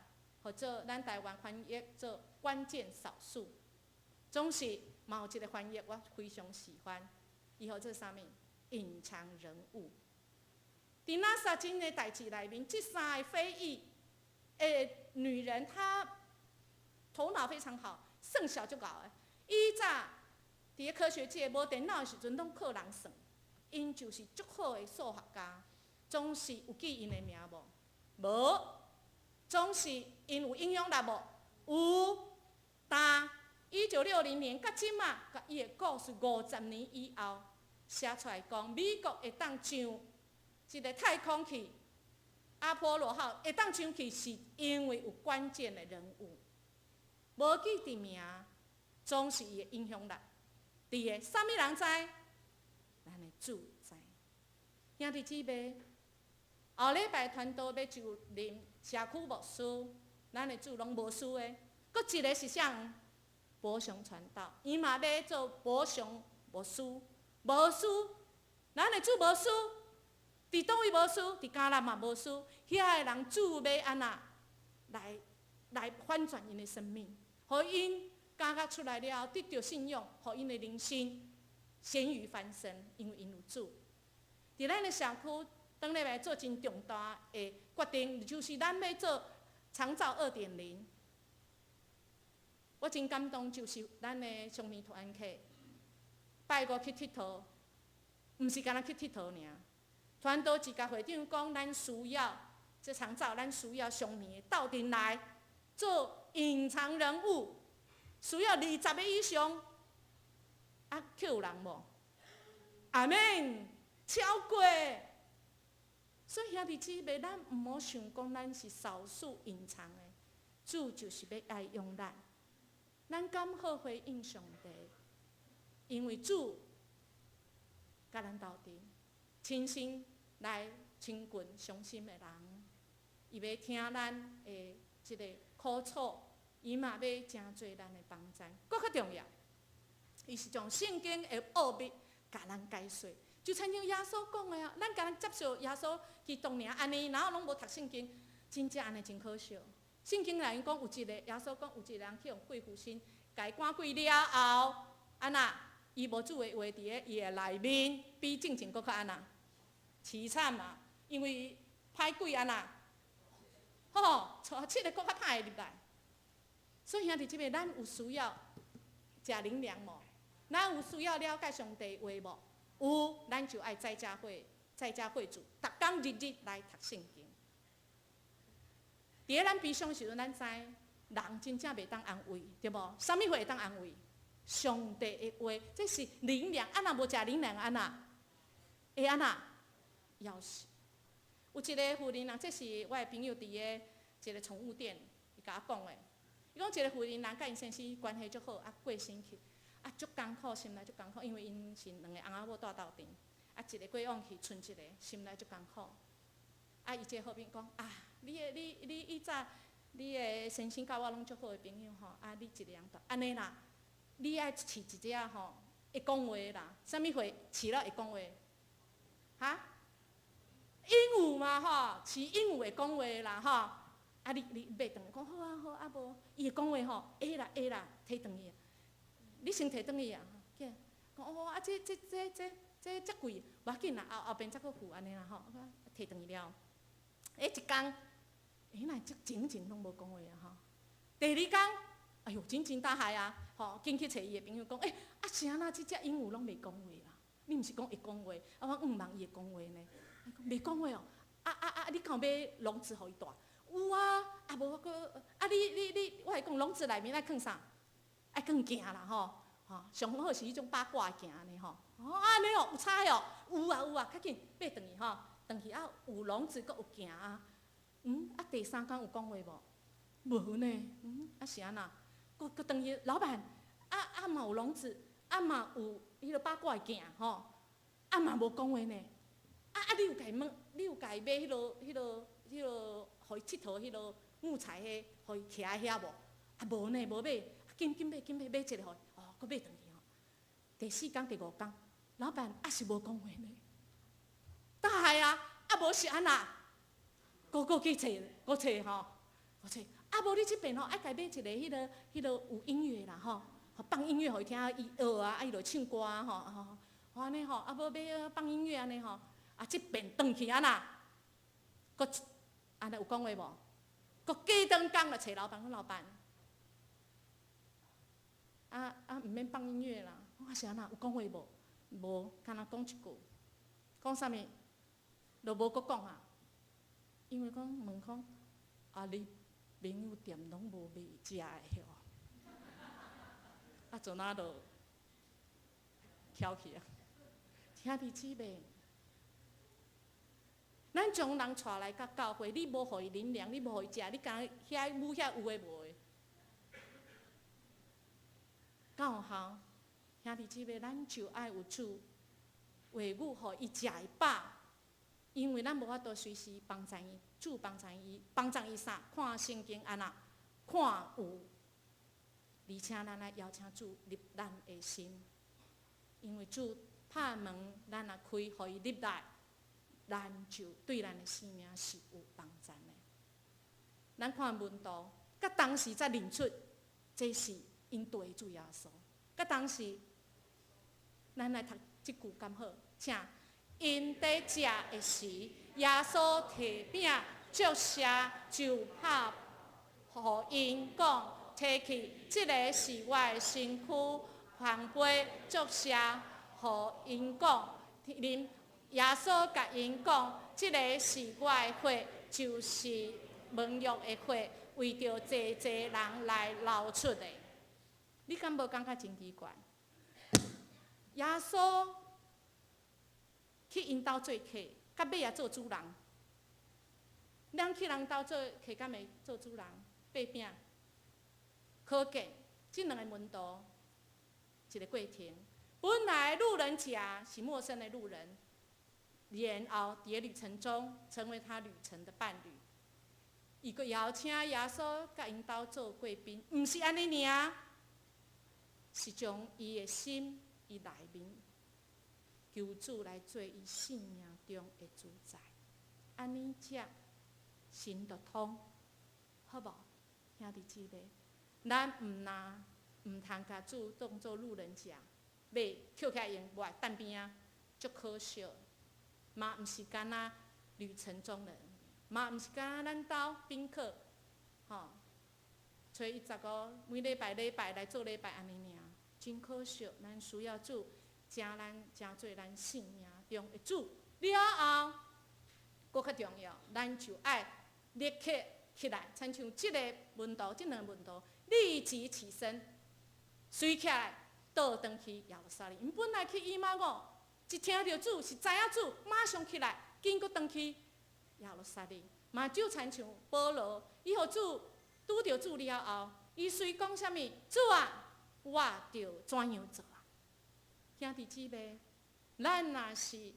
號做咱台灣翻譯做關鍵少數，總是嘛有一个翻譯我非常喜歡，伊號做啥物？隱藏人物。佇 NASA 真的代誌內面，這三个非裔的女人，她頭腦非常好，算數足𠢕的。以早佇咧科學界無電腦的時陣，攏靠人算。𪜶就是足好的數學家，總是有記𪜶的名無？無。總是𪜶有影響力無？有。但1960年，佮這馬，佮伊的故事50年以後寫出來講，美國會當上這个太空去，阿波羅號會當上去，是因為有關鍵的人物，無記佇名，總是伊的影響力。佇个，啥物人知？咱的主知。兄弟姊妹，後禮拜傳道欲就任社區牧師，咱的主攏無輸的。閣一个是啥？博雄傳道，伊嘛欲做博雄牧師，無輸。咱的主無輸，佇佗位無輸，佇迦南嘛無輸。遐个人主欲按怎來翻轉𪜶的生命，予𪜶感覺出來了，得著信仰，予𪜶的人生鹹魚翻身，因為𪜶有主。佇咱的社區，當禮拜做真重大的決定，就是咱欲做長照2.0。我真感動，就是咱的雙年團契，拜五去𨑨迌，毋是干焦去𨑨迌爾。傳道一共會長講，咱需要這長照，咱需要雙年鬥陣來做隱藏人物，需要20個以上，啊，有人無？阿門，超過。所以兄弟姊妹，咱毋好想講咱是少數隱藏的，主就是欲愛用咱。咱敢好回應上帝，因為主佮咱鬥陣，親身來親近傷心的人，伊欲聽咱的一个苦楚，伊嘛欲成做咱的幫贊。閣較重要，伊是將聖經的奧秘共咱解說。就親像耶穌講的啊，咱敢若接受耶穌基督爾按呢，然後攏無讀聖經，真正按呢真可惜。聖經內面講有一個耶穌講有一個人去予鬼附身，共伊趕鬼了後，按那伊無主的話佇咧伊的內面，比進前閣較按那淒慘嘛，因為歹鬼按那，吼，帶七個閣較歹的入來。所以兄弟姊妹，咱有需要食靈糧無？咱有需要了解上帝話無？有，咱就愛載教會，載教會主，逐工日日來讀聖經。佇咧咱悲傷時陣，咱知人真正袂當安慰，對無？啥物話會當安慰？上帝的話，這是靈糧。啊，若無食靈糧，按那會按那？枵死。有一个婦人人，這是我的朋友佇个一個寵物店，伊共我講的。伊講一個婦人人佮𪜶先生關係足好，啊過身去，啊足艱苦，心內足艱苦，因為𪜶是兩個翁仔某蹛鬥陣，啊一個過往去，賰一個，心內足艱苦。啊，伊這個好朋友講啊，你的你你以早你的先生佮我攏足好的朋友吼，啊你一個人蹛，按呢啦，你愛飼一隻吼會講話的啦，啥物貨飼了會講話？哈？鸚鵡嘛吼，飼鸚鵡會講話啦吼。啊你你買轉來講好啊好啊無，伊會講話吼，會啦會啦，提轉去。你先提轉去啊，講哦啊這這這這這遮貴，無要緊啦，後後邊才閣付按呢啦吼，提轉去了。欸一工，欸若這整整攏無講話啊吼。第二工，哎喲，真真大害啊！吼，緊去揣伊的朋友講，欸，啊是按怎這隻鸚鵡攏袂講話啦？你毋是講會講話？啊，我向望伊會講話呢。袂講話哦，啊啊啊！你敢有買籠子予伊蹛？有啊，啊無我閣啊你你你，我會講籠子內面愛囥啥？愛囥鏡啦吼，吼，上好是彼種八卦鏡按呢吼。哦，按呢哦，有彩哦，有啊有啊，較緊買轉去吼，轉去啊有籠子閣有鏡啊。嗯，啊第三工有講話無？無呢。嗯，啊是按怎？閣閣轉去，老闆，啊啊嘛有籠子，啊嘛有彼個八卦鏡吼，啊嘛無講話呢。啊啊！你有共伊問？你有共伊買彼囉彼囉彼囉，予伊𨑨迌彼囉木材彼，予伊徛遐無？啊無呢，無買。緊緊買緊買買一個予伊，哦，閣買轉去吼。第四工、第五工，老闆猶是無講話呢。大害啊！啊無是按怎？閣閣去揣，閣揣吼，閣揣。啊無你這邊吼愛共伊買一个彼囉彼囉有音樂啦吼，放音樂予伊聽，伊學啊，啊伊就唱歌啊吼吼，按呢吼，啊無買放音樂按呢吼。啊，這遍轉去按怎？閣按呢有講話無？閣過轉工來揣老闆，講老闆，啊啊，毋免放音樂啦。我是按怎？有講話無？無，干焦講一句，講啥物？就無閣講啊。因為講問講，啊你朋友店攏無賣食的吼，啊陣仔就翹起啊，兄弟姊妹。咱將人帶來到教會，你無予伊靈糧，你無予伊食，你敢遐舞遐有的無的？敢有效？兄弟姊妹，咱就愛有主話語，予伊食會飽。因為咱無法度隨時幫贊伊，主幫贊伊，幫贊伊啥？看聖經按怎？看有，而且咱來邀請主入咱的心，因為主拍門，咱若開，予伊入來。咱就對咱的生命是有幫助的。咱看門徒，佮當時才認出這是𪜶對的主耶穌。佮當時，咱來讀這句敢好？請𪜶佇食的時，耶穌提餅祝謝就拍予𪜶講，提去，這个是我的身軀，捧杯祝謝，予𪜶講，啉。耶穌共𪜶講：這个是我的血，就是盟約的血，為著濟濟人來流出的。你敢無感覺真奇怪？耶穌去𪜶兜做客，到尾也做主人。咱去人兜做客，敢會做主人？擘餅，可見這兩个門徒一个過程。本來路人甲是陌生的路人。然後佇旅程中成為他旅程的伴侶。伊閣邀請耶穌佮𪜶兜做貴賓，毋是按呢爾，是將伊的心，伊內面求主來做伊生命中的主宰，按呢才行得通，好無？兄弟姊妹，咱毋若毋通共主當做路人甲，馬抾起來用無愛等邊仔，足可惜。嘛毋是干焦旅程中人，嘛毋是干焦咱兜賓客，吼，初一十五每禮拜禮拜來做禮拜按呢爾，真可惜。咱需要主，成咱成做咱生命中的主了後，閣較重要，咱就愛立刻起來，親像這个門徒，這兩个門徒立即起身，隨起來倒轉去耶路撒冷。𪜶本來去以馬忤，一聽著主是知影主，馬上起來，緊閣轉去耶路撒冷。嘛就親像保羅，伊予主拄著主了後，伊隨講啥物？主啊，我著怎樣做啊？兄弟姊妹，咱若是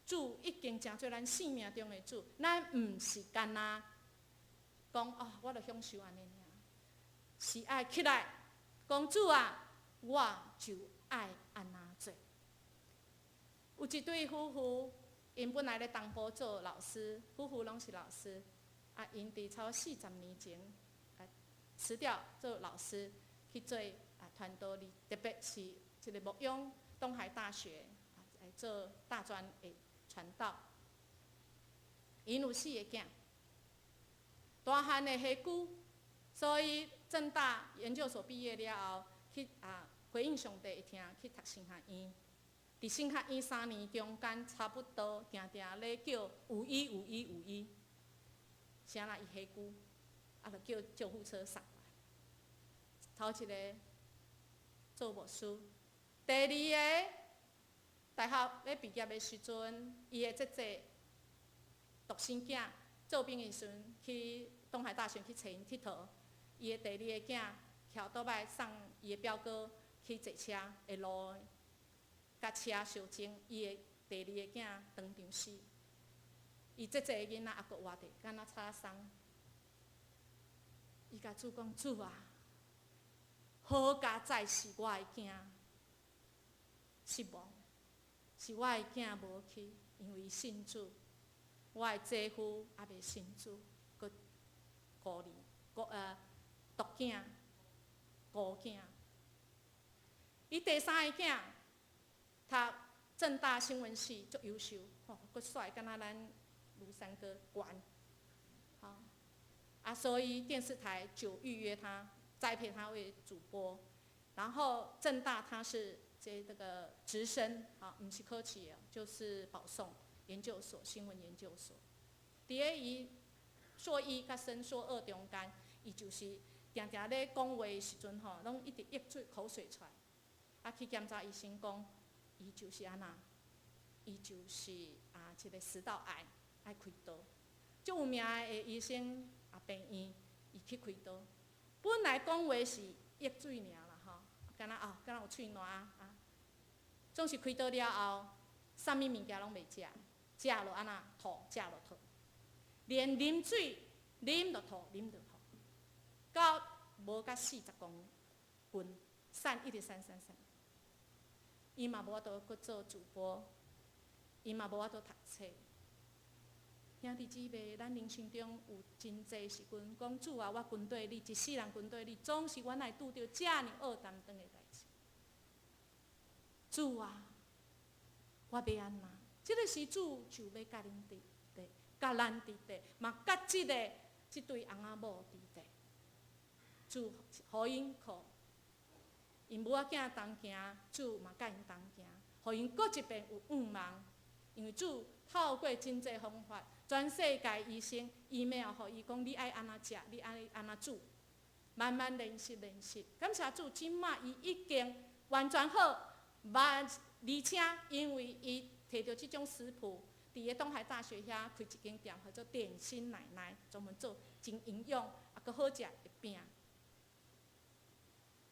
主已經成做咱生命中的主，咱毋是干焦講哦，我著享受按呢爾，是愛起來講主啊，我就愛按怎做。有一對夫婦，𪜶本來咧東部做老師，夫婦攏是老師。啊，𪜶佇差不多40年前，啊，辭掉做老師，去做啊傳道，特別是這個牧養東海大學，啊，來做大專的傳道。𪜶有四個囝，大漢的下久，所以政大研究所畢業了後，去啊回應上帝的聽，去讀神學院。佇神學院3年中間，差不多定定咧叫有醫有醫有醫，啥啦伊下久，啊，就叫救護車送來。頭一个做牧師，第二个大學欲畢業的時陣，伊的姐姐獨生囝做兵的時陣，去東海大學去揣𪜶𨑨迌，伊的第二个囝騎倒擺送伊的表哥去坐車的路，共車相撞，伊的第二个囝當場死。伊姐姐的囡仔猶閣活著，敢若草捎。伊共主講：主啊，好佳哉是我的囝失望，是我的囝無去，因為伊信主。我的姐夫猶未信主，閣孤兒孤獨囝孤囝。伊第三个囝讀政大新聞系足優秀，吼，閣帥，敢若咱盧三哥懸，吼，啊，所以電視台就預約他，栽培他為主播。然後政大他是這個直升，啊，毋是考試的，就是保送研究所新聞研究所。佇咧伊碩一佮升碩二中間，伊就是定定咧講話的時陣吼，攏一直噎出口水出來。啊，去檢查醫生講，伊就是按怎，伊就是啊，這個食道癌，愛開刀。足有名的醫生啊，病院，伊去開刀。本來講話是噎水爾啦吼，敢若哦，敢若有喙瀾啊，總是開刀了後，啥物物件攏袂食，食就按怎吐，食就吐，連啉水啉就吐，啉就吐，到無甲40公斤，瘦一直瘦瘦瘦。伊嘛無法度閣做主播，伊嘛無法度讀冊。兄弟姊妹，咱人生中有真濟時陣講主啊，我跟綴你，一世人跟綴你，總是阮會拄著遮爾僫擔當的代誌。主啊，我欲按怎？這个時主就欲佮恁佇咧，佮咱佇咧，嘛佮這个這對翁仔某佇咧。主予𪜶靠，𪜶母仔囝同行，主嘛佮𪜶同行，予𪜶閣一遍有向望，因為主透過真濟方法，全世界醫生 email 予伊講，你愛按怎食，你愛按怎煮，慢慢練習練習。感謝主，這馬伊已經完全好，嘛而且因為伊摕著這種食譜，佇个東海大學遐開一間店，叫做點心奶奶，專門做真營養啊，閣好食的餅。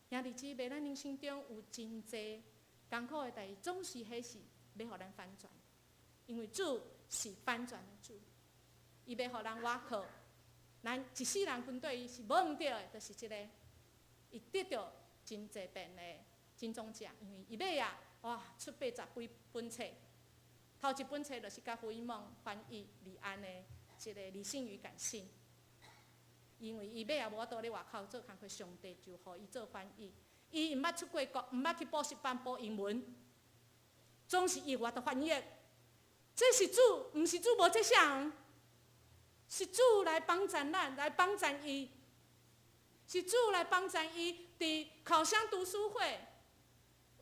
兄弟姊妹，咱人生中有真濟艱苦的代誌，總是彼是欲予咱翻轉，因為主是翻轉的主，伊欲予咱倚靠，咱一世人跟綴伊是無毋對的，就是這個，伊得著真濟遍的金鐘獎，因為伊尾仔哇出八十幾本冊，頭一本冊就是佮胡因夢翻譯李安的這個理性與感性。因為伊尾仔無法度咧外口做工課，上帝就予伊做翻譯。伊毋捌出過國，毋捌去補習班補英文，總是伊有法度翻譯。這是主，毋是主無這項，是主來幫贊咱，來幫贊伊。是主來幫贊伊，佇口香讀書會，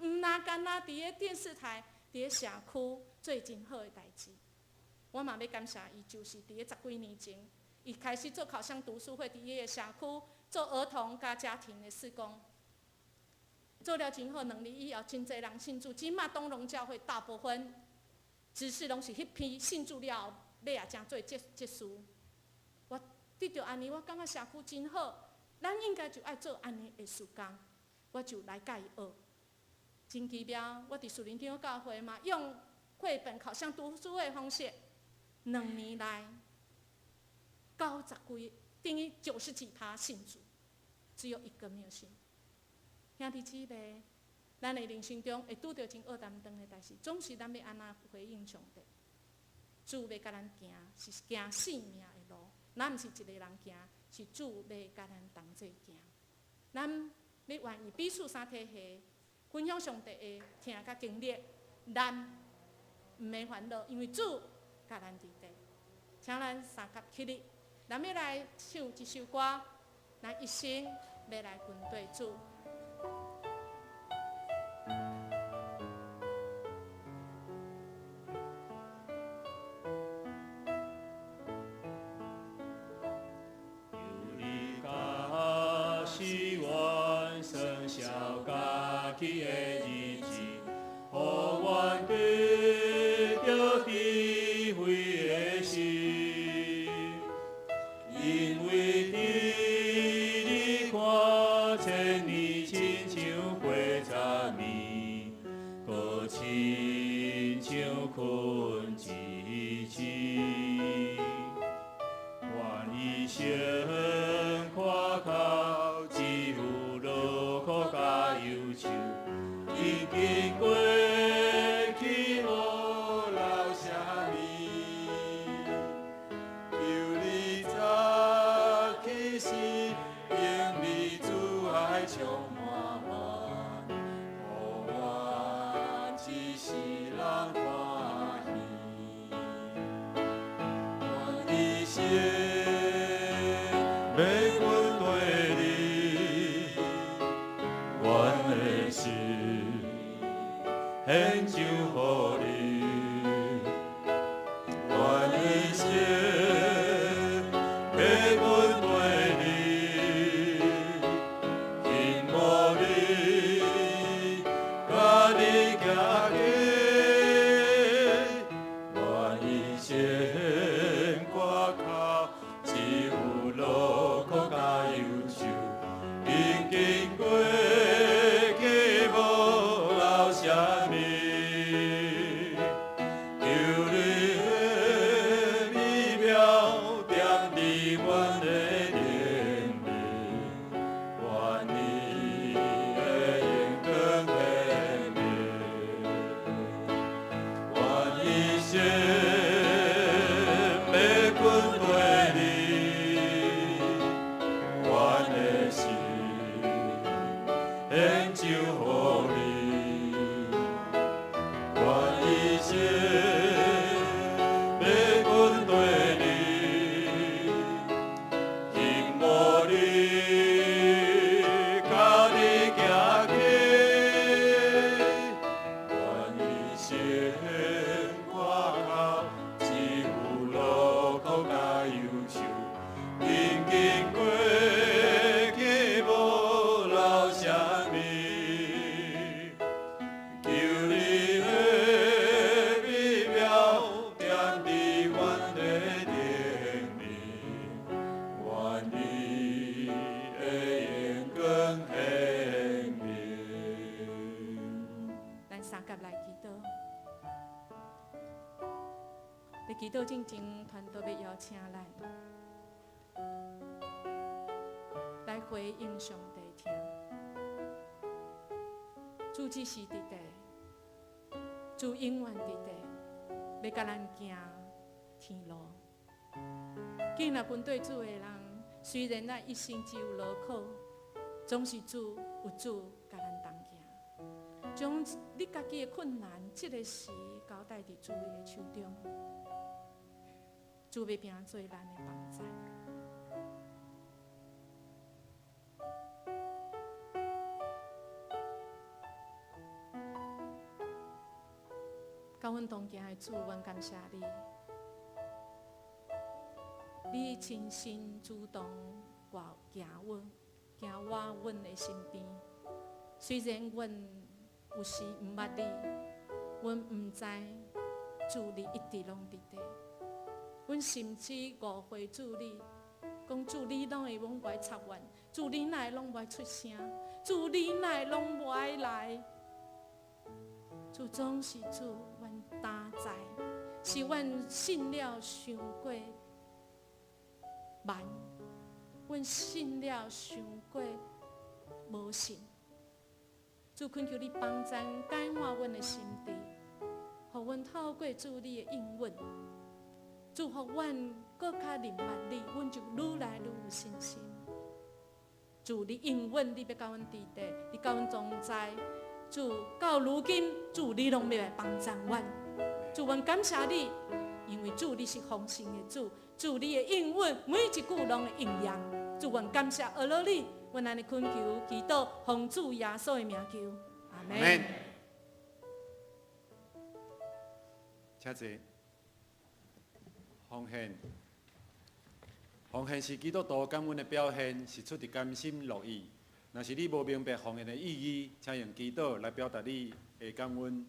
毋若干焦佇个電視台，佇个社區做真好的代誌。我嘛欲感謝伊，就是佇个十幾年前，伊開始做口香讀書會，佇伊的社區做兒童佮家庭的事工，做了真好。兩年以後，真濟人信主。這馬東榮教會大部分執事攏是彼批信主了後，尾仔才做執執事。我得著按呢，我感覺社區真好。咱應該就愛做按呢的事工，我就來佮伊學。真奇妙，我佇樹林長教會嘛，用繪本口香讀書會方式，2年內九十幾，等於九十幾趴信主，只有一個沒有信。兄弟姊妹，咱的人生中會拄著真僫擔當的代誌，總是咱欲按怎回應上帝？主欲佮咱行，是行性命的路，咱毋是一個人行。是主欲佮咱同齊行，咱欲願意彼此相體會，分享上帝的疼佮經歷，咱毋免煩惱，因為主佮咱佇咧。請咱三佮起立，咱欲來唱一首歌，咱一生欲來跟綴主。求你教示阮算數家己的日子，予阮得著智慧的心，因為佇你看千年親像過昨暝，閣親像睏一醒。願一生倚靠，只有勞苦佮憂愁，已經過去無留啥物。求你早起時，用你慈愛充滿阮，予阮一世人歡喜。願一生欲跟綴你，阮的心獻上予你，願一生欲跟綴你，欣慕你，佮你行近，願一生倚靠，只有勞苦佮憂愁，已經過去無留啥物。求你的美妙踮佇阮的頂面，願你的榮光顯明。願一生欲跟綴你，阮的心獻上予你，願一生欲跟綴你，欣慕你，佮你行近，願一生倚靠，只有勞苦佮憂愁，已經過去無留啥物。求你的美妙踮佇阮的頂面，願你的榮光顯明。咱三佮來祈禱。佇祈禱進前，團隊欲邀請咱。回應上帝聽。主只是佇地，主永遠佇地，欲佮咱行天路。囝若跟綴主的人，雖然咱一生只有勞苦，總是主有主佮咱同行。將你家己的困難，這个時交代佇主的手中，主欲變做咱的幫助。佮阮同行的主，阮感謝你，你親身主動行阮，行我阮的身邊。雖然阮有時毋捌你，阮毋知主你一直攏佇佇。阮甚至誤會主你，講主你攏會攏無愛插阮，主你哪會攏無愛出聲，主你哪會攏無愛來。主總是主，阮擔載，是阮信了傷過慢，阮信了傷過無信。主懇求你幫贊改換阮的心智，予阮透過主你的應允，主予阮閣較認捌你，阮就愈來愈有信心。主你應允，你欲佮阮佇佇，你佮阮同在。主到如今，主你攏欲來幫贊阮。主，阮感謝你，因為主你是豐盛的主，主你的應允每一句攏會應驗。主，阮感謝阿羅你，阮按呢懇求祈禱，奉主耶穌的名求，阿門。請坐。奉獻，奉獻是基督徒感恩的表現，是出自甘心樂意。若是你無明白奉獻的意義，請用祈禱來表達你的感恩。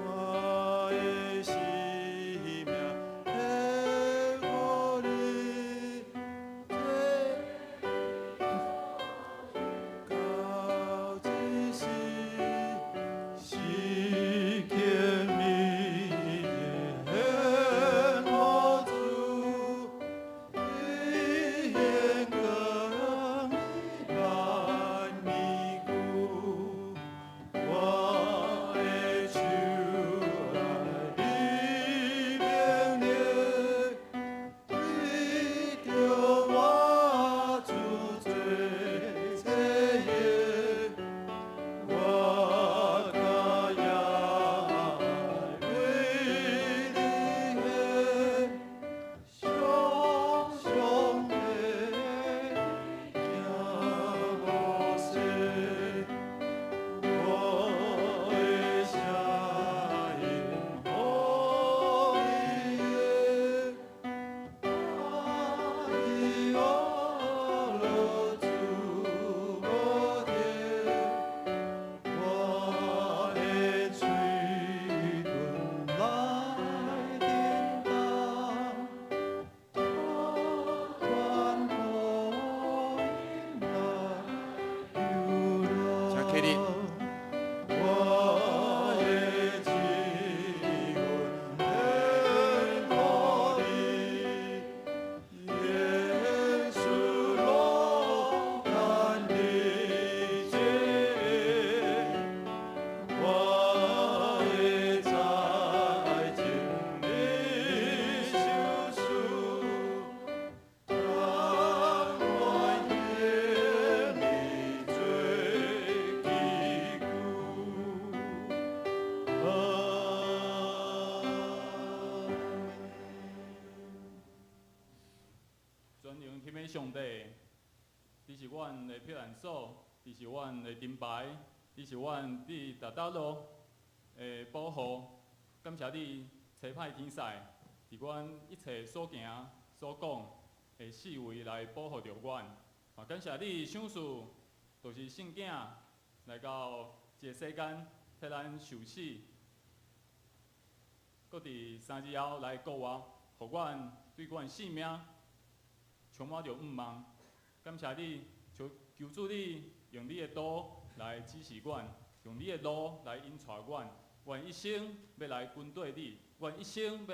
我的生命献予你，到這時，是虔銘獻予主，你獻光萬年久，我的手愛你命令，為著我主做祭獻，我甲耶為你獻，常常的行無息，我的聲音予你的，阿羅主無停，我的喙唇來叮當，傳福音來救請起立。我的指恩獻予你，耶穌攏等你這，我的財情你收取，甘願獻你做器具。阿門。全能天的上帝，你是阮的避難所，你是阮的盾牌，你是阮佇逐搭路的保護。感謝你差派天使，佇阮一切所行所講的四圍來保護著阮。啊，感謝你賞賜，就是聖囝來到這個世間，替咱受死，閣佇3日後來復活，予阮對阮性命充滿著盼望。感謝你，求求主你用你的道來指示阮，用你的路來引帶阮，願一生欲來跟綴你，願一生欲